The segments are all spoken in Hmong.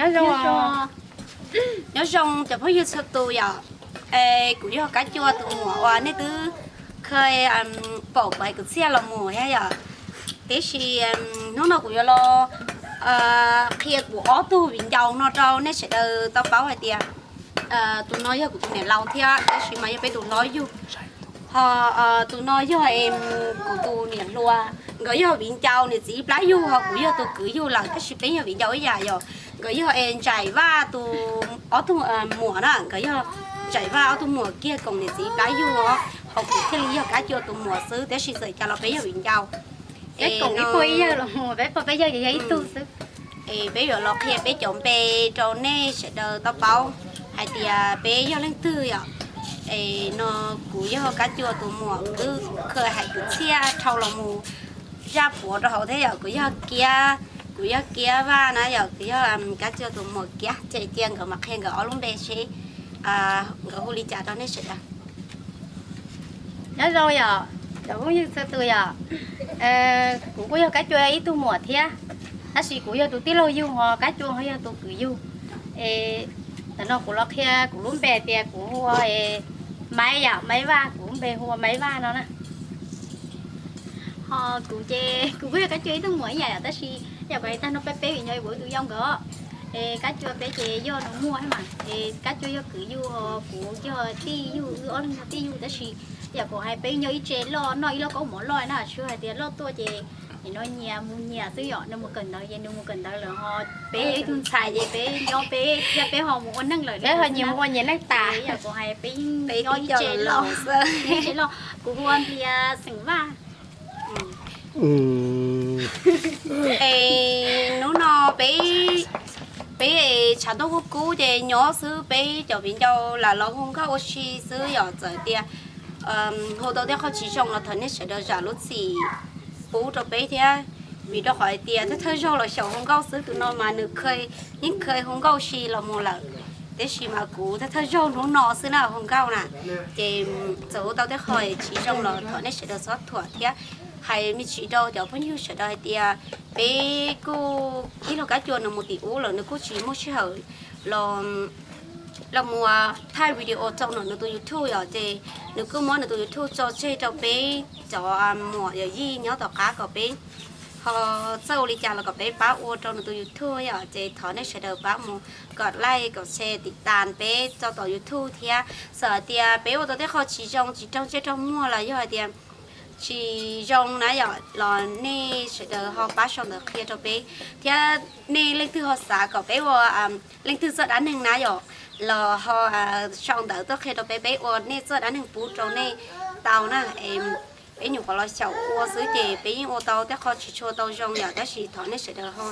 Nyob zoo cov phooj ywg txhua tus yom. Kuv yog Kab Cua tus muam uas nej twb kha pom kuv hais kwv txhiaj los mus thiab yom. Tiam sis hnub no kuv yuav los qhia kuv ob tug viv ncaus no rau nej sawv daws tau paub hais tias tus no yog kuv tus niam laus thiab tab sis mas yog peb tus hlob yug. Ho tus no yog kuv tus niam hluas, nkawd yog viv ncaus niam txiv plab yug, ho kuv yog tus kwv yug lawm tab sis peb yog viv ncaus ib yam yom. Nkawd yog es Ntsaim Vaj tus, ob tug muam na, nkawd yog Ntsaim Vaj ob tug muam kiag koom niam txiv plab yug os, ho kuv thiaj li yog Kab Cua tus muam xwb tab sis txawm cas los peb yog viv ncaus. Peb koom ib puag ib yawg los peb puag peb yawg yog ib tug xwb. Es peb yuav los qhia peb cov npe rau nej sawv daws tau paub hais tias peb yog leej twg yom. Es no kuv yog Kab Cua tus muam, kuv twb kha hais kwv txhiaj dhau los mus zaj puav rau hauv thiab yom. Kuv yog Kiab, kuv yog Kiab Vaj na yom, kuv yog Kab Cua tus muam Kiab. Ces cia nkawd mam qhia nkawd ob lub npe seb nkawd hu li cas rau nej sawv daws. Nyob zoo yom, cov phooj ywg txhua tus yom. Kuv kuj yog Kab Cua ib tug muam thiab, tab sis kuv yog tus tij laug yug ho Kab Cua ho yog tus kwv yug. Es ntawm no kuv los qhia kuv lub npe tias kuv hu ua Maiv yom, Maiv Vaj, kuv lub npe hu ua Maiv Vaj no na. Ho kuv ces kuv kuj yog Kab Cua ib tug muam ib yam yom, tab sis yam kuv hais tag no peb peb viv ncaus kuv tus yau nkawd. Es Kab Cua peb ces yog nus muag mas, es Kab Cua yog kwv yug ho kuv yog tij yug, wb ob leeg yog tij yug, tab sis yam kuv hais peb nyob ib tse loj noj ib lauj kaub mov loj na, tsis hais tias loj tuaj ces nim no nyias mus nyias xwb yom, nws mus kawm ntawv ces nws mus kawm ntawv lawm ho peb yog ib tug ntxhais ces peb nyob peb thiab peb ho mus ua neej lawm, peb ho nyias mus ua nyias neej tas. Yam kuv hais peb nyob ib tse loj, ib tse loj. Kuv hu ua Nplias xeem Vaj. Es hnub no peb, peb tshav ntuj kub kub ces nyob xwb, peb cov viv ncaus lam los hu nkauj ua si xwb yom. Txawm tias hu tau tej qho tsis zoo los thov nej sawv daws zam lub txim pub rau peb thiab, vim rau qhov hais tias thawj thawj zaug los xyaum hu nkauj xwb, tus no mas nws kha, yeej kha hu nkauj si los mus lawm. Tab sis mas kuv thawj thawj zaug hnub no xwb na hu nkauj na, ces txawm hu tau tej qho tsis zoo los thov nej sawv daws txhob thuam thiab. Hais me ntsis rau cov phooj ywg sawv daws hais tias peb kuj, tij laug Kab Cua nws mus tim ub lawm, nws kuj tsis muaj sij hawm los, los mus thaij video rau nws tus YouTube yom, ces nws kuj muab nws tus YouTube tso tseg rau peb cov muam yawm yij nyob tom qab kom peb ho txawj ua li cas los kom peb pab ua rau nws tus YouTube yom. Ces thov nej sawv daws pab mus kom like, kom share, tiv tas peb rau tom YouTube thiab. Txawm hais tias peb ua tau tej qho tsis zoo, tsis raug ntsej raug muag los yog hais tias tsis zoo na yom, los nej sawv daws ho pab sau ntawv qhia rau peb thiab. Nej leej twg ho xav kom peb ua leej twg txoj dab neeg na yom, los ho sau ntawv tuaj qhia rau peb, peb ua nej txoj dab neeg pub rau nej tau na. Peb nyuam qhuav los xyaum ua xwb ces peb yeej ua tau tej qho tsis tshua tau zoo yom, tab sis thov nej sawv daws ho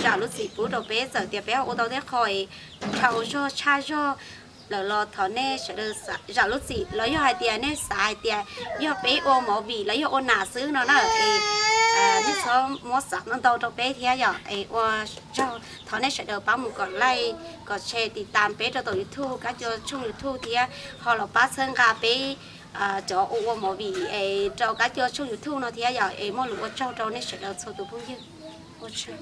zam lub txim pub rau peb. Txawm tias peb ho ua tau tej qho dhau zog tshaj zog lawm los thov nej sawv daws zam lub txim, los yog hais tias nej xav hais tias yog peb ua movie los yog ua nam xwb no na, es nej txhob muab xav ntau ntau rau peb thiab yom. Es ua tsaug, thov nej sawv daws pab mus kom like, kom share, tiv tas peb rau tom YouTube, Kab Cua tshooj YouTube thiab ho los pab txhawb nqa peb cov ua ua movie es rau Kab Cua tshooj YouTube no thiab yom. Es muaj lus ua tsaug rau nej sawv daws txhua tus phooj ywg. Ua tsaug.